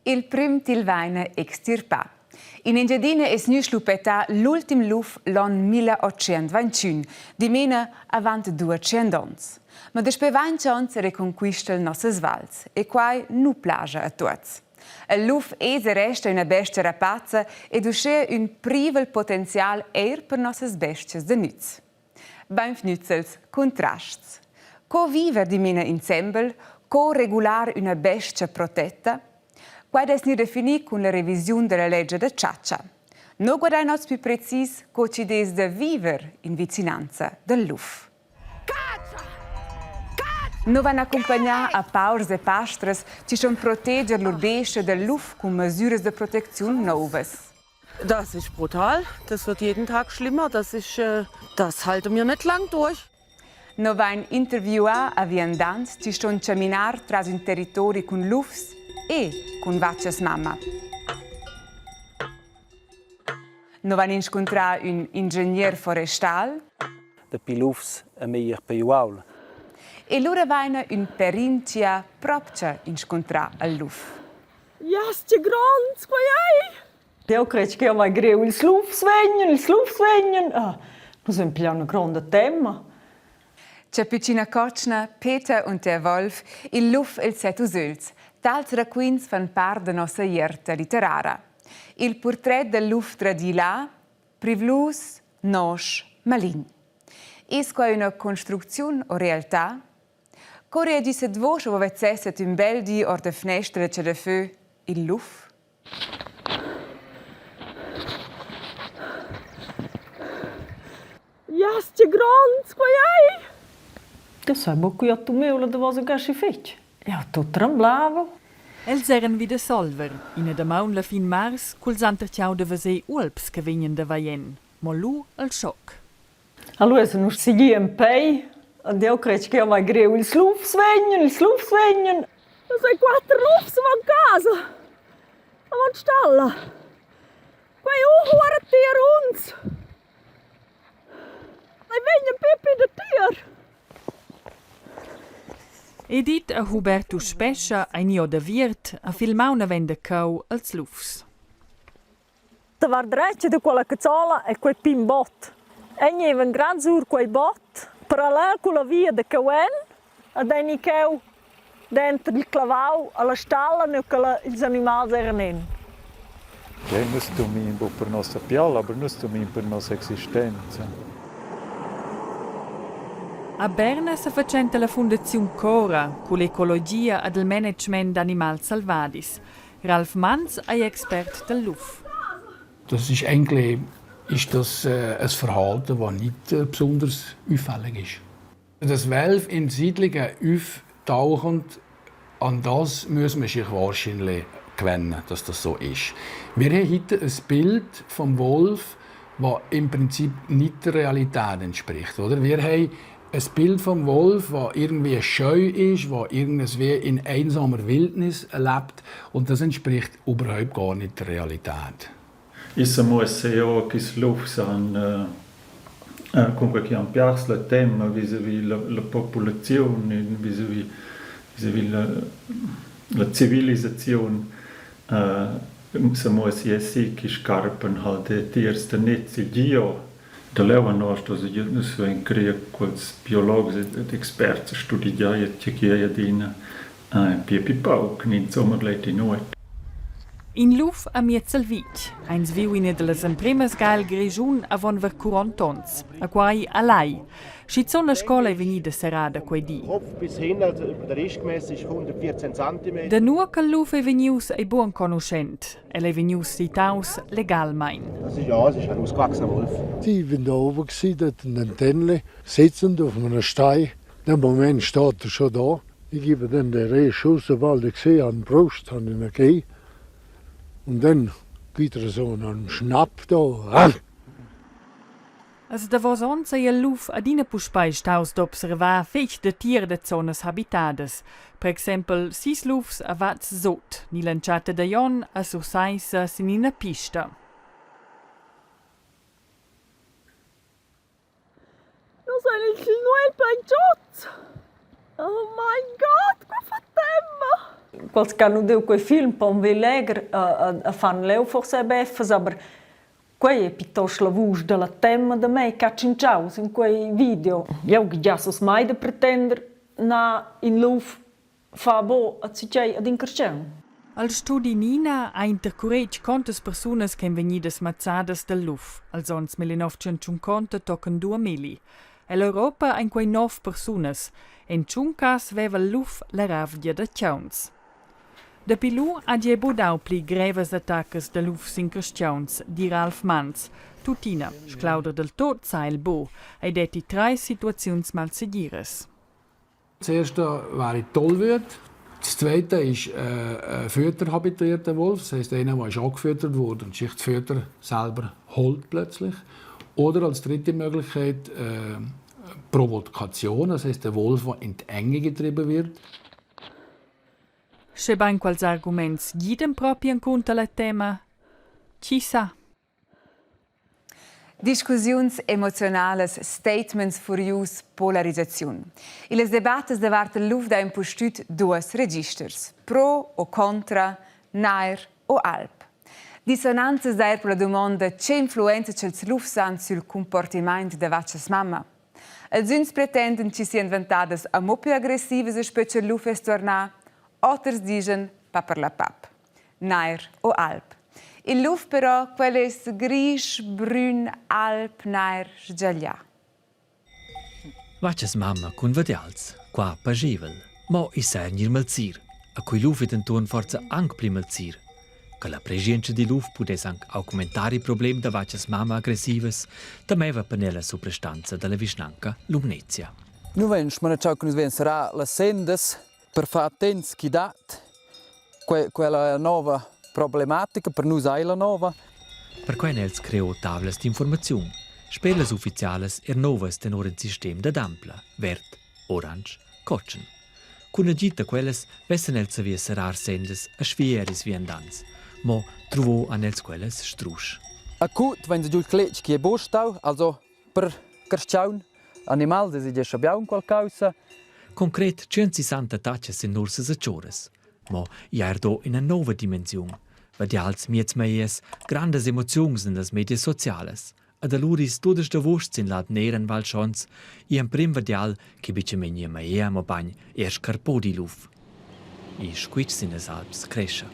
Il prüm til vaina extirpà. In Engiadina es gnü schlupettà l'ultim luf l'on 1821, dimena avant 200 ons. Ma daspö vainch ons reconquista'l nossas vals e quai nu plaja a tuots. Il luf es e resta üna bestia rapazza ed uschea ün privel potenzial eir per nossas bestias da nüz. Bainvgnüts els cuntrasts. Co viver dimena insembel, co regular üna bes-cha protetta? Quai dess gnir defini cun la revisiun da la legia da chatscha. No guardain hoz plü precis co chi'd es da viver in vicinanza dal luf. No vain accumpagnà a paurs e pastras chi ston proteger lur bescha dal luf cun masüras da protecziun nouvas. Das ist brutal. Das wird jeden Tag schlimmer. Das ist, äh, das halten wir nicht lang durch. No vain interviuà a viandants chi ston chaminar tras ün territori cun lufs e cun vachas mamma. No vain inscuntrà ün ingegner forestal. Dapi lufs e meglier per uaul. E lura vaina ün perin chi ha propcha inscuntrà al luf. Yes, che gronds quei ei! Eu cret ch'eu mai greu ils lufs vegnan, ils lufs vegnan. Ah, nus vain piglià üna gronda temma. Chapütschina cotschna, Peter und der Wolf, il luf e'ls set usöls. Tals raquints fan part da nossa ierta litterara. Il purtret dal luf tradilà, privlus, nosch, malign. Es qua üna construcziun o realtà? Co reagissat vos sche vo vezzessat ün bel di or da fnestra da chadafö il luf? Yes, che gronds quei ei! Ti sai buca cu jeu tumeu la davosa ga aschi fetg. Jeu tut tremblava. Els eran vi da solver, ina damaun la fin mars, culs antertgau da veser uolps che vegnan da Vaien. Mo lu el schoc. Allura sun nus segli en pei ed jeu cret ch'jeu vai greu ils lufs vegnan, ils lufs vegnan. Nus vein quater lufs avon casa, avon stalla. Quei uhuara tier uns. Ei vegnan pipi da tier. Edith e Hubertus Spescha ein i odaviert a filmar una venda cheu als lufs. Da vart dretga da quella cazzola ei quei pign bot. Ei gneva in grand sur quei bot, parallel culla via da cheu en ed ein i cheu denter il clavau alla stalla nua che ils animals eran en. Ja, nus dormin buc per nossa pial, aber nus dormin per nossa existenza. A Berna sefatschenta la fundaziun Cora cull'ecologia ed il management d'animals selvadis. Ralf Manz ei expert dal luf. Das ist eigentlich ist das äh, ein Verhalten, das nicht äh, besonders auffällig ist. Dass Wölfe in Siedlungen auftauchen, an das muss man sich wahrscheinlich gewöhnen, dass das so ist. Wir haben heute ein Bild vom Wolf, das im Prinzip nicht der Realität entspricht. Oder? Wir haben ein Bild vom Wolf, das irgendwie scheu ist, das irgendwie in einsamer Wildnis lebt und das entspricht überhaupt gar nicht der Realität. Issa muossa jo ch'ils lufs han cunquai chi han piars la temma visavi la la populaziun, visavi visavi la la civilisaziun sa muossi essi chi scarpan halt eir tiers da nez il gio. Da leu anora sto segir nus vein crer quels biologs ed experts studegiai e tgei chi ei adina pia pli pauc ni insumma gleiti nuot. In luf amiez il vitg ein viu ina dallas empremas ga el Grischun avon ver curont'onns, a quai a Lai. Schizun la scola ei vegnida serrada quei di. Da nua ch'el luf ei vegnius ei buc enconuschent. El ei vegnius citaus legalmein. Ja, es ist ein ausgewachsener Wolf. Ich bin da oben gewesen, dort in den Tennli, sitzend auf einem Stein. In dem Moment steht er schon da. Ich gebe dann den ersten Schuss, sobald ich sehe, an die Brust, habe ich ihn gegeben. Und dann gibt er so einen Schnapp da. Els davos onns ei il luf adina puspei staus d'observar fetg datier da zonas habitadas, per exempel sis lufs a Vaz Sot ni l'entschatta da Jon a Sursaissa sin ina pista. Nus ein il nuegl plein giuts. Oh mein Gott, co fa tema! Quels che hanno udiu quei film pon vi legher e fan leu forse beffas, aber quei è piuttosto la vusch dalla tema da mei che ha tschintschau sin quei video. Jeu giasses mai da pretender na in luf fa bo a tgei ad in carstgaun. Al studi Nina ha intercuretg contas persunas ch'ein vegnidas mazzadas dal luf als onns 1950 tochen 2000. Ell'Europa ein quei nov persunas. En tschun cass veva il luf la ravgia da tgauns. Dapi lu ha ei buc dau pli grevas attaccas da lufs sin carstgauns, di Ralf Manz. Tuttina, sclauder dal tot sa el buc. Ei detti treis situaziuns malsegiras. Das erste wäre die Tollwut. Das zweite ist äh, ein fütterhabituierter Wolf, das heisst einer, der ist angefüttert wurde und sich das Fütter selber holt plötzlich. Oder als dritte Möglichkeit äh, Provokation, das heisst der Wolf, der in die Enge getrieben wird. Schebein quels arguments gidan propi encunter la tema? Chi sa? Discussiuns emozionalas, statements furius, polarisaziun. Illas debattas davart il luf dà impustüt duos registers: pro o contra, nair o alb. Dissonanzas da eir per la dumonda che influenza cha'ls lufs han sül cumportimaint da vachas mamma. Els üns pretenden chi sian dvantadas amo plü aggressivas daspö cha'l luf es tuornà, oters dischan paperlapap. Nair o alb. Il luf però quel es grisch, brün, alb, nair, sgiaglià. Vachas mamma cun vadials, qua pagevel. Mo i sa gnir malsir. A quei luf è denton forsa anc pli malsir. Che la preschientscha dil luf pudess anc augmentar il problem da vachas mamma aggressivas, temeva per la suprastanza dalla vischnanca Lumnezia. Nu vegn smanatschau che nus vein serrà las sendas per far attents chi dat que, quella nova problematica, per nus ei la nova. Perquei han els creau tavlas d'informaziun, sper las ufficialas er novas tenor in sistem dad ampla, verd, oransch, cotschen. Cun agid da quellas vessen els saviu serrar sendas a svier ils viandants, mo truvau han els quellas strusch. Acut vegn giu il cletg chi è buc stau, also per carstgaun animals es igl schabiau enqual caussa. Concret 160 tachas sin nursas e tschorras. Mo i ha er do ina nova dimensiun. Vadials miez meies, grandas emoziuns en las medias socialas. Ad allura is dudesch d'avuost sin l'Alp Nera en Val Schons i emprim vadial che bice megnia meia mo bagn er scarpò di luf. Il squitsch sin las Alps crescha.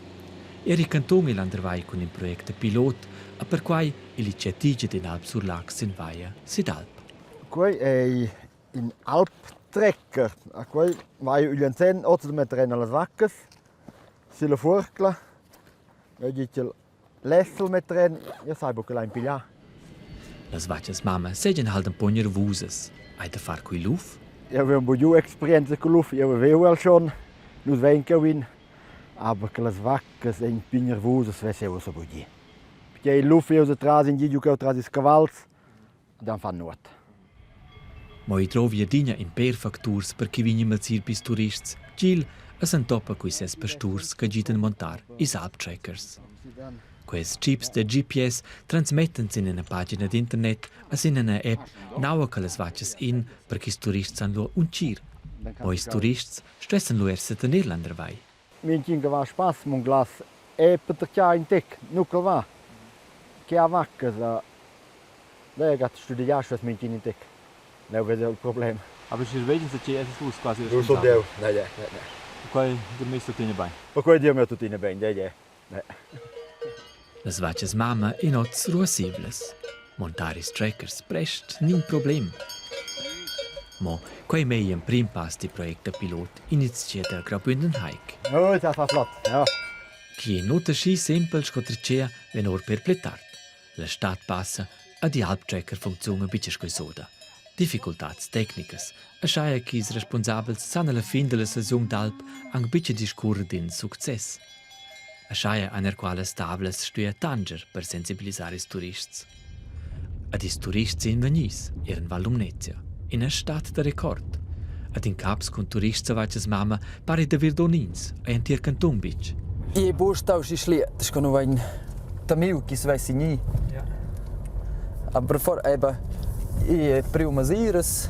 Er il cantun è landervai cun in project da pilot e perquai l'iniziativa d'in Alp sur Laax sin vaia Sidalp. Quei ei in alptrecker. A quei vai igl enzen oz da metter en las vaccas silla fuorcla. Eu di ch'el lessel metter en, io sai buca lein pigliar. Las vachas mamma seigien halt empau nervusas. Hai da far cul luf? Eu avevo bugiu experienza cul luf, eu avevo el schon. Nus vein cheu in. Aber che las vaccas ein più nervusas vess eu ussa bugi. Perché il luf eu tras in gi giu cheu tras ils cavals, dan fan nuot. Mo ei drovi adina in pèr facturs per che vegni malsir pils turists. Gil e s'entopa cun ses pasturs che gidan montar ils Alptrekkers. Quels chips da GPS transmettan sin ina pagina d'internet e sin ina app naua che las vachas in per ch'ils turists han lur untgir. Mo ils turists stuessan lu er setener landervai. Mintgin che va a spass munglass è patertgà in tec, nu ch'el va. Che ha vaccas, lei ha studegià sche mintgin in tec. Leu vesa il problem. Aber sche vegin sa tgei esses vus quasi Nu sun jeu, ne, ne, ne. Quei dormist tuttina bein. Per quei dir tuttina bein, ne, ne. Ne. Las vachas mamma ein oz ruasseivlas. Montar ils trackers prest nin problem. Mo quei mei emprim pass dil project da pilot inizia da Graubünden Hike. Oh, das war flott, ja. Chi nuot aschi sempel sco tschea vegn or per pli tard. La stad passa ad Alptracker funcziuna buca sco soda. Difficultads tecnicas, aschia ch'ils responsabels san alla fin dalla saison d'alp aunc buca discurrer d'in success. Aschia han er quellas tavlas stuiu tanscher per sensibilisar ils turists. Ed ils turists ein vegnis er en Val Lumnezia, ina stad da record. Ed in caps cun turists a Vachas Mamma pari da vir donins ei entir cantun bitg. I è buc stau schi schliet, sco nu vain temiu chi's vess gnü. Aber for eben, i he priu mesiras.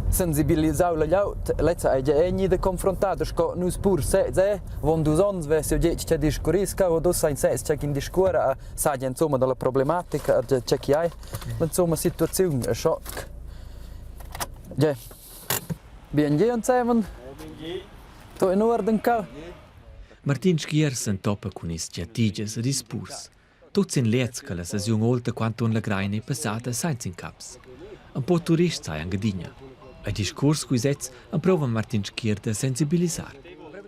Sensibilisau la glieud, lezza ei gia vegnida confruntada sco nus purs sez eh. Avon dus onns vess jeu detg che discurris cheu ed ussa ein sez tgei ch'in discuora e saja insumma dalla problematica e tgei chi ei l'insumma situaziun e schoc. Gie. Bien gi ensemen. Tutto in uorden cheu? Martin Sgier s'entopa cun ils giatigias ed ils purs. Tuts ein leds che la sesiun aulta quanton la Greina ei passada senza incaps. Un po turists hajan gadigna. A discurs cui sez emprovan Martin Schier da sensibilisar.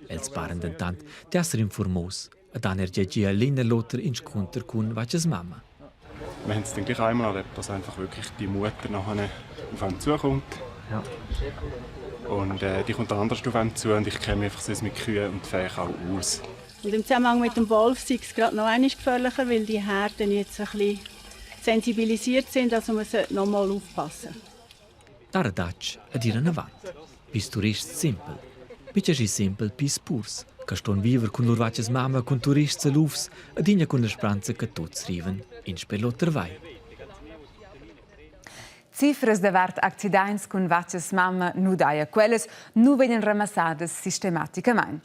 Els paran dentant d'esser informos ed han er gia gia l'in e l'auter inscunter cun vachas mamma. Wir haben es dann gleich einmal erlebt, dass einfach wirklich die Mutter nachher auf einen zukommt. Ja. Und äh, die kommt dann anders auf einen zu und ich kenne mich einfach sonst mit Kühen und Fächen auch aus. Und im Zusammenhang mit dem Wolf sei es gerade noch einmal gefährlicher, weil die Herden jetzt ein bisschen sensibilisiert sind, also man sollte noch mal aufpassen. Dar adatg ed ir anavant. Pis turists simpel. Buca schi simpel pis purs, che ston viver cun lur vachas mamma cun turists e lufs adina cun la speranza che tuts rivan in sper l'oter vai. Cifras davart accidaints cun vachas mamma nu daja. Quellas nu vegnan ramassadas sistematicamaing.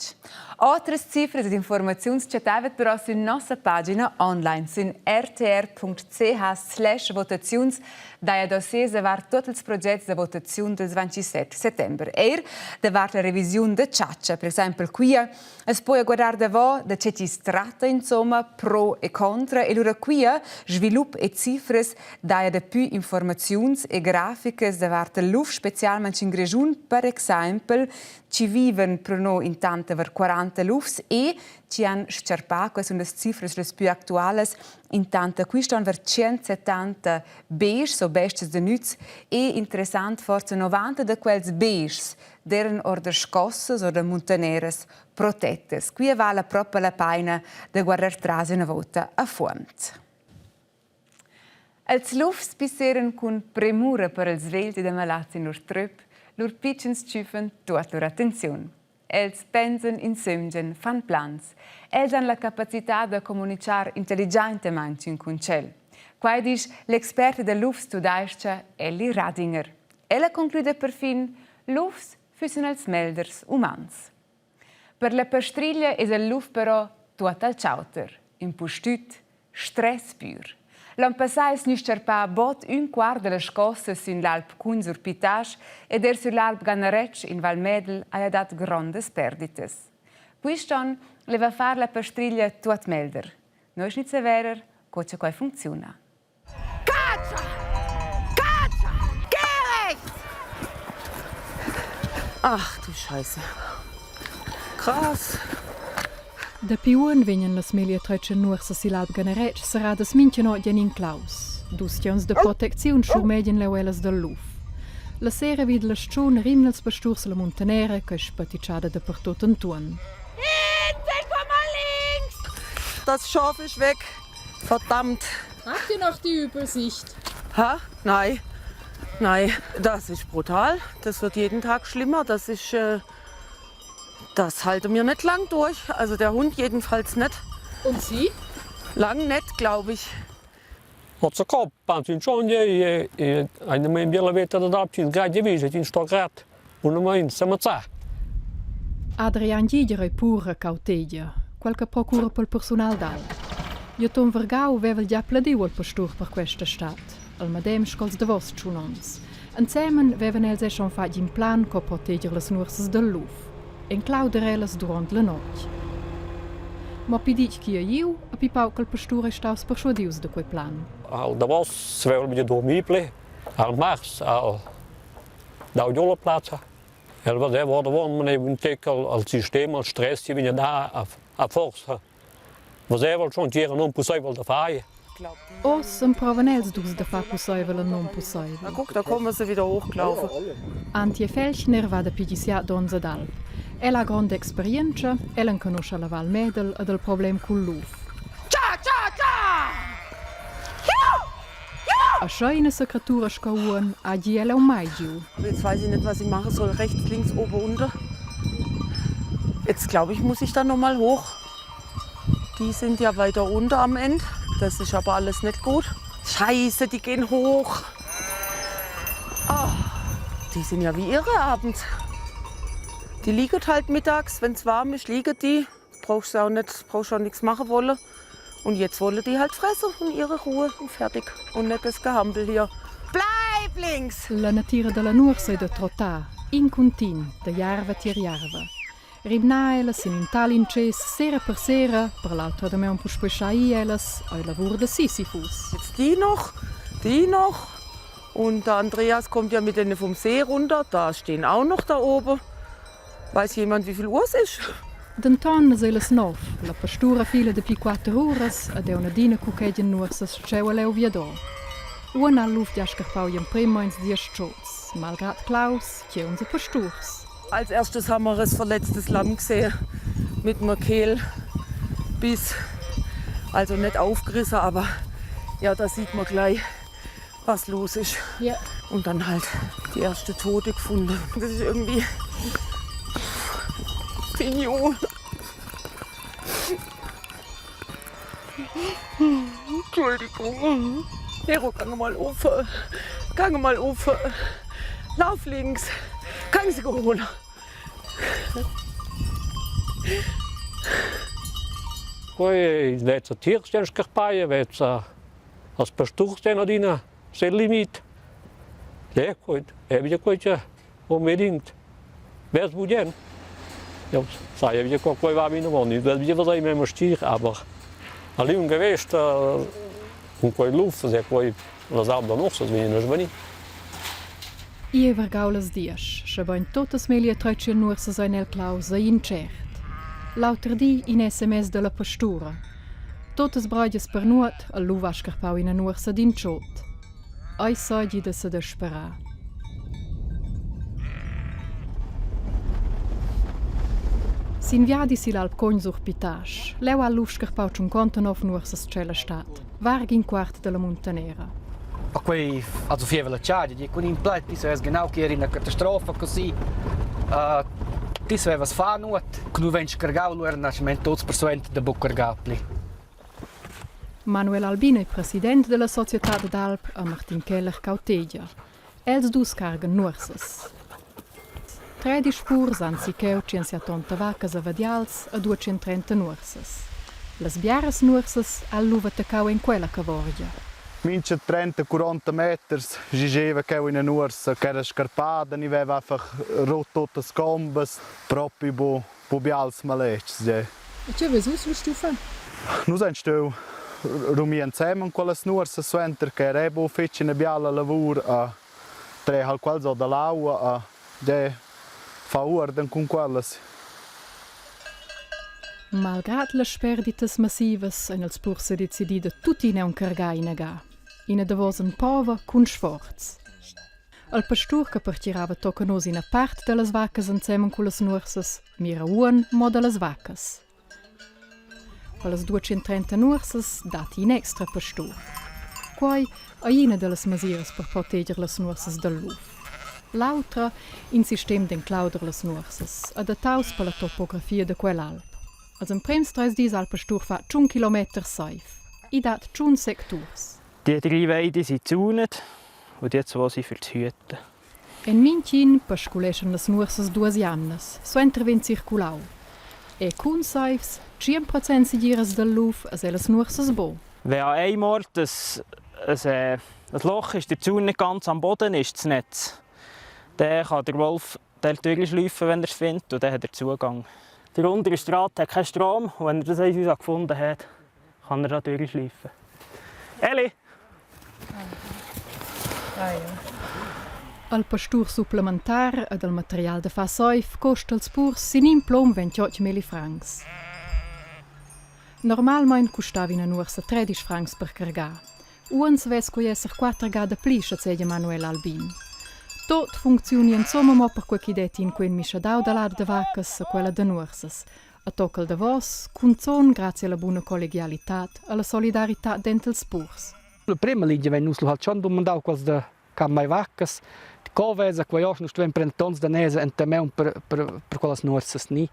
Otras cifras ed informaziuns chattavet però sün nossa pagina online sün rtr.ch/votaziuns daja dossiers davart tuot ils progets da votaziun dals 27 settember. Eir davart la revisiun da chatscha, per exaimpel quia as poja guardar davo da che chi's tratta insomma, pro e contra e lura quia svilup e cifras daja dapü informaziuns e graficas davart il luf, specialmaing in Grischun per exaimpel, chi vivan pro no intant var 40 lufs e chi han s-charpà, quai sun las cifras las pü actualas, intant quist on var 170 beschs o bestias da nüz e interessant forsa 90 da quels beschs d'eiran or da scossas o da muntaneras protettas. Quia vala propa la paina da guardar tras üna vouta a fuond. Els lufs pisseran cun premura per els vegls ed amalats in lur tröp, lur pitschens tschüffan tuot lur attenziun. Els pensan insembel, fan plans. Els han la capacità da comunichar intelligiaintamaing ün cun tschel. Quai disch l'experta da lufs tudais-cha Elli Radinger. Ella conclüda perfin, lufs füssen els meglers umans. Per la pastriglia es il luf però tuot al chauter, impustüt stress pür. L'on passà es gnü s-charpà bod ün quart da las scossas sün l'Alp Cun sur Pitasch ed eir sur l'Alp Ganaretsch in Val Medel haja dat grondas perditas. Quist on leva far la pastriglia tuot melder. Noi schnizza verer co cha quai funcziuna. Caccia! Caccia! Geh rechts! Ach du Scheiße. Krass. Dapi uonn vegnan las meglier tretg nuorsas sill'alp Ganeretsch serradas mintga notg en in claus. Dus tions da protecziun schurmegian leu ellas dal luf. La sera vid la stschun rimna ils pasturs la muntanera ch'ei spatitschada dapertut entuorn. Hinten, komm mal links! Das Schaf ist weg. Verdammt. Habt ihr noch die Übersicht? Ha? Nein. Nein, das ist brutal. Das wird jeden Tag schlimmer. Das ist, äh, das halten wir nicht lang durch. Also der Hund jedenfalls nicht. Und Sie? Lang nicht, glaube ich. Mazzacò pantinchogna e ainamain bia la veta da dapli grad giavüsch ed ün sto grat bunamaing s'ammazzar. Adrian Giger ei pur a cautegia, quel che procura pel persunal d'alp. Gl'uton vargau veva el gia pladiu al pastur per questa stad, el medem sco'ls davos tschun onns. Ensemen vevan els era schon fatg in plan co proteger las nuorsas dal luf, enclauder ellas duront la notg. Mo pi ditg ch'igl ei iu, e pi pauc ch'il pastur ei staus perschuadius da quei plan. Al davos veva el dormir pli, al mars, al dau giu la plazza. El vadeva ordavon maneva ün tec al, al sistem, al stress chi vegna dà a, a forza. Vaseva schon chi era non pussaivel da far. Oz emprovan els dus da far pusseivel e nunpusseivel. Na guck, da kommen sie wieder hochgelaufen. Antje Felchner va dapi gisià d'onns ad alp. Ella ha gronda experientscha, ella enconuscha la Val Medel ed il problem cul luf. Tja, tja, tja! Aschia ina secretura sco uonn hagi ella aunc mai giu. Jetzt weiß ich nicht, was ich machen soll. Rechts, links, oben, unten. Jetzt glaube ich, muss ich da noch mal hoch. Die sind ja weiter unten am Ende. Das ist aber alles nicht gut. Scheiße, die gehen hoch. Oh. Die sind ja wie irre abends. Die liegen halt mittags, wenn es warm ist, liegen die. Brauchst auch nicht, brauchst auch nichts machen wollen. Und jetzt wollen die halt fressen und ihre Ruhe und fertig. Und nicht das Gehampel hier. Bleib links! La natira dalla nuorsa ei da trottar, incontin, da jarva tier jarva. Rimnar ellas sin in tal intschess sera per sera, per l'autra damaun puspei schar ir ellas, ei lavur da Sisyphus. Jetzt die noch, die noch. Und der Andreas kommt ja mit denen vom See runter. Da stehen auch noch da oben. Weiß jemand, wie viel Uhr es ist? Denton ei las nov, la pastura fila dapi quater uras ed aunc adina cuchegian nuorsas tscheu e leu viador. Uonn ha il luf gia scarpau gl'emprem meins diesch tschots, malgrad claus, tgeuns e pasturs. Als erstes haben wir ein verletztes Lamm gesehen mit einem Kehlbiss. Also nicht aufgerissen, aber ja, da sieht man gleich, was los ist. Ja. Und dann halt die erste Tote gefunden. Das ist irgendwie Finjo. Entschuldigung. Nero, gang mal auf. Gang mal auf. Lauf links. Gang sie holen. Quei vezza tiers den scarpaia, vezza als pasturs den adina sel limit. Ja, quei è quei che unbedingt. Wär's bugen? Ja, sai vi co quei va vinavon. Il bel vi memma stir, aber a liunga vesta cun quei luf, se quei las alp da nursas vegnan a svanir. I ei vargau las diesch, schebein tuttas meglier tretschien nuorsas ein el claus ei incert. L'auter di in sms dalla pastura. Tuttas breigias per nuot, al luv ha scarpau ina nuorsa d'in tschot. Ei seigi da sedesperar. Sin viadi sill'Alp Cogn sur Pitasch, leu ha il luf scarpau tschuncontanov nuorsas tschella stad, varga in quart dalla muntanera. A quei also fieva la tschaglia, di cun in plaid ti savess genau che era ina catastrofa così. Uh, ti savevas far nuot, cu nu vegn scargau lu eran nasciment tuts persuenter da buc cargar pli. Manuel Albin ei president dalla societad d'alp a Martin Keller cautegia. Els dus cargan nuorsas. Tredisch purs han si cheu tschient vaccas a vadials e 230 nuorsas. Las biaras nuorsas ha il luf attaccau en quella cavorgia. Mincha 30-40 meters gigeva cheu ina nuorsa ch'era scarpada ni veva einfach rot tuttas combas, propi bu bu bials maletgs, gie. E tgei veis vus stuiu far? Nus ein stuiu rumir ensemen quellas nuorsas suenter che era buc fetg ina biala lavur a trer al quals or dall'aua a gie far uorden cun quellas. Malgrad las sperditas massivas ein els purs sedecidi da tuttina aunc cargar ina ga. Ina davos en pova cun sforz. Al pastur che pertgirava tochen oz ina part dallas vaccas ensemen cullas nuorsas mira uonn mo dallas vaccas. Allas 230 nuorsas datti in extra pastur. Quei ei ina dallas mesiras per proteger las nuorsas dal luf. L'autra, in sistem d'enclauder las nuorsas, adattaus per la topografia da quell'alp. Als emprems treis dis ha il pastur fatg tschun kilometers seiv. I dat tschun secturs. Die drei Weiden sind gezäunt und die zwei sind für das Hüten. En mintgin pasculeschan las nuorsas duas jamnas, suenter vegn circulau. E cun seivs, 100% segiras dal luf, as ellas nuorsas bo. Wenn an einem Ort ein, ein, äh, ein Loch ist, der Zaun nicht ganz am Boden ist, das Netz, dann kann der Wolf dort durchschleifen, wenn er es findet, und dann hat er Zugang. Der untere Draht hat keinen Strom und wenn er das eins gefunden hat, kann er da durchschleifen. Eli! Ah, ja. Al pastur supplementar ed al material da far seif costa als purs sin in plom 28 milli francs. Normalmein custava ina nuorsa 13 francs per cargar. Uonn savess quei esser quater ga dapli, schazegia Manuel Albin. Tot funcziuni insomma mo per quei ch'i detti in quen mischadau da lad da vaccas e quella da nuorsas, A tocca il davos, cunzun grazia alla buna collegialitad, alla solidaritad denter ils purs. La prima ligia vein nus lu halt schon dumandau quels da ch'han mai vaccas. Co vesa quei oz, nus stuein prender tons daners enta maun per, per, per quellas nuorsas ni.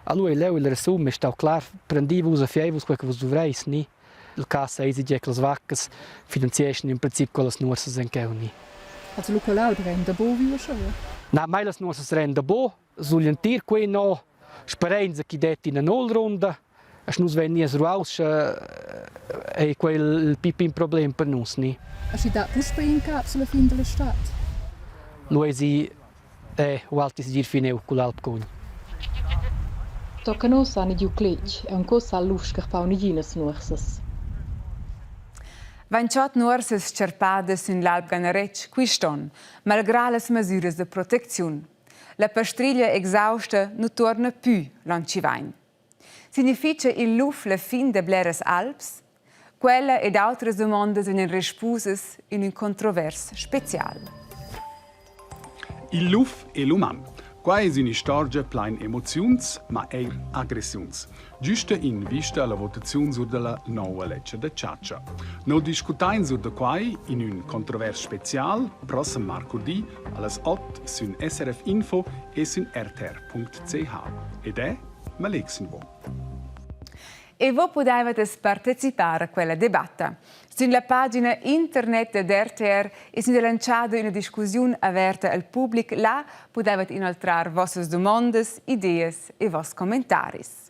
Allura ei leu il resum è stau clar, prendi vus e fiei vus quei che vus duvreis ni. Il cass eisi gie che las vaccas finanzieschan in princip quellas nuorsas en cheu ni. Also lu quell'alp renda buc viu aschia? Na, mai las nuorsas renda buc, sugl entir quei no sperein chi detti ina nullrunda. E sche nus vein nies ruaus, sche ei quel il pli pign problem per nus, ni? E schi dat puspei in cap sulla fin dalla stad? Lu eisi eh, ualti segir finiu cull'alp cugn. Tochen ussa han giu cletg, aunc ussa ha il luf scarpau neginas nuorsas. 28 nuorsas scarpadas sün l'Alp Ganaretsch quist on, malgrà las masüras da protecziun. La pastriglia exausta nu tuorna pü l'on chi vain. Significha il luf la fin da bleras alps? Quella ed autras dumondas vegnan respusas in ün controvers special. Il luf e l'uman. Qua es ün'istorgia plain emoziuns, ma eir agressiuns. Güsta in vista alla votaziun sur da la nouva ledscha da chatscha. No discutain sur da quai in ün controvers special prossem marcurdi allas 8 sün SRF Info e sün rtr.ch. Ed è Malexinvo. E vo pudaivat as partecipar a quella debatta. Sün la pagina internet dad RTR es gnüda lantschada üna discussiun averta al public. Là pudaivat inoltrar vossas dumondas, ideas e voss commentaris.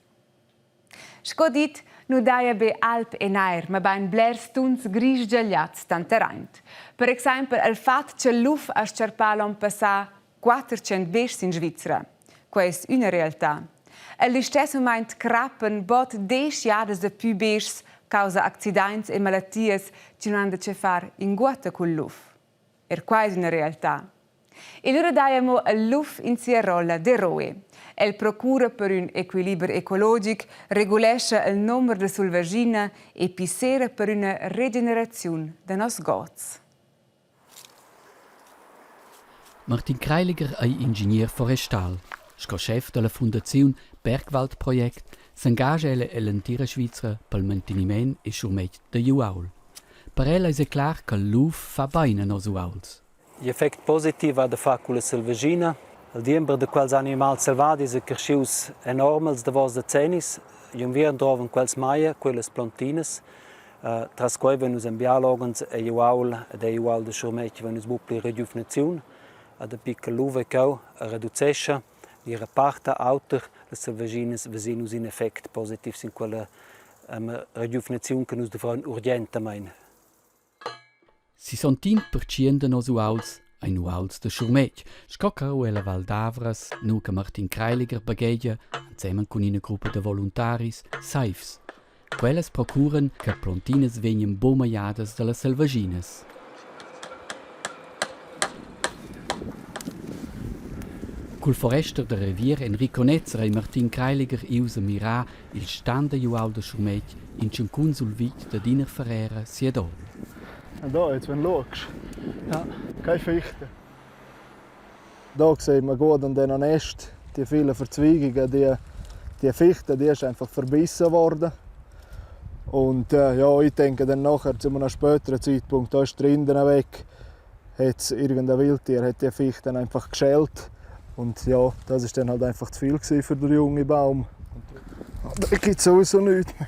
Sco dit, nu daja be alb e nair, mabain blers tuns grisch giagliats tanteraint. Per exaimpel al fat cha'l luf ha s-charpà l'on passà 400 beschs in Svizra. Quai es üna realtà. El listess mumaint crappan bod desch jadas dapü beschs causa accidaints e malatias chi nun han da chefar inguotta cul luf. Er quai es üna realtà. E lura daja amo al luf in sia rolla d'eroe. El procura per ün equiliber ecologic, regulescha il nomer da sulvaschina e pissera per üna regeneraziun da noss gods. Martin Kreiliger ei ingenier forestal. Sco schef dalla fundaziun Bergwaldprojekt s'engascha el ell'entira Svizra pel manteniment e schurmetg digl uaul. Per el eis ei clar ch'il luf fa bein a nos uauls. Gl'effect positiv ha da far culla selvaschina. Il diember da quels animals selvadis ei creschius enorm els davos decennis. Igl unviern drovan quels maia quellas plontinas. Tras quei vein nus en bia loghens egl uaul ed egl uaul da schurmetg vein nus buc pli regiuvnaziun. Dapi che l'uva ei cheu reducescha ni reparta auter las selvaschinas vesin nus in effect positiv sin quella regiuvnaziun che nus duvrein urgentamein. Sisontin pertschien da nos uauls ein uauls da schurmetg, sco cheu ella Val d'Avras, nua che Martin Kreiliger baghegia, ensemen cun ina gruppa da voluntaris, seivs. Quellas procuran che plontinas vegnan buc magliadas dallas selvaschinas. Cul forester da revier Enrico Netzer ei Martin Kreiliger ius a mirar il stan da uaul da schurmetg in tschancun sul vitg dad ina Ferrera siadora. Da, jetzt wenn schaust. Ja. Keine Fichte. Da sieht man gut an diesen Nest die vielen Verzweigungen, die, die Fichte, die ist einfach verbissen worden. Und äh, ja, ich denke dann nachher zu einem späteren Zeitpunkt, da ist die Rinde weg, hat irgendein Wildtier hat die Fichte dann einfach geschält. Und ja, das ist dann halt einfach zu viel für den jungen Baum. Da gibt es sowieso nichts mehr.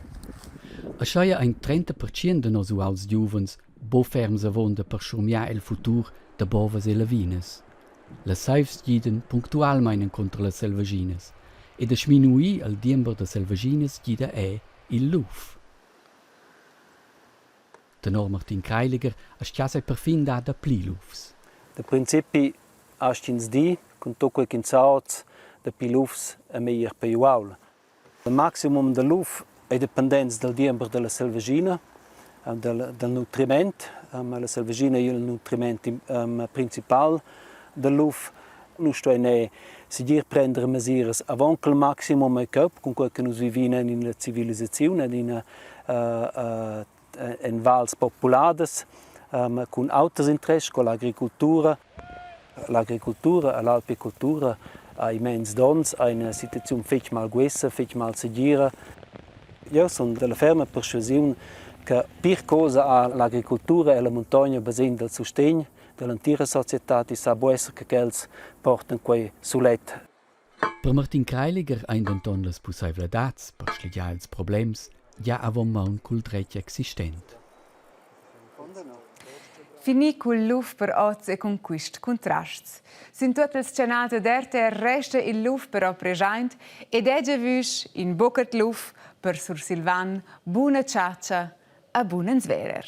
Ascheia ein 30% da nos uauls giuvens buc ferms avonda per schurmiar el futur da bovas e lavinas. Las seivs gidan punctualmein encunter las selvaschinas e da sminuir il diember da selvaschinas gida era il luf. Tenor Martin Kreiliger astgass ei perfin dar dapli lufs. Da principi astg'ins dir, cun tut quei ch'ins sa oz, dapi lufs è meglier per uaul. Il maximum da luf ei dependents dal diember dalla selvaschina, dal, dal nutriment. La selvaschina ei il nutriment principal dal luf. Nus stuein er segir prender mesiras avon che il maximum ei cheu, cunquei che nus vivin en ina civilisaziun, en ina en vals populadas cun auters interess sco l'agricultura. L'agricultura e l'alpicultura ha immens donns, ha ina situaziun fetg malguessa, fetg malsegira. Jeu sun dalla ferma perschuasiun che pir cosa ha l'agricultura e la muntogna basegn dal sustegn dall'entira societad e sa buc esser che quels portan quei sulet. Per Martin Kreiliger ein denton las pusseivladads per sligiar ils problems gia avon maun cul dretg existent. Finì cul luf per oz e cun quist cuntrasts. Sin tuot ils chanals dad RTR resta il luf però preschaint ed è giavüsch in bucca luf per Sursilvan buna chatscha a bun verer.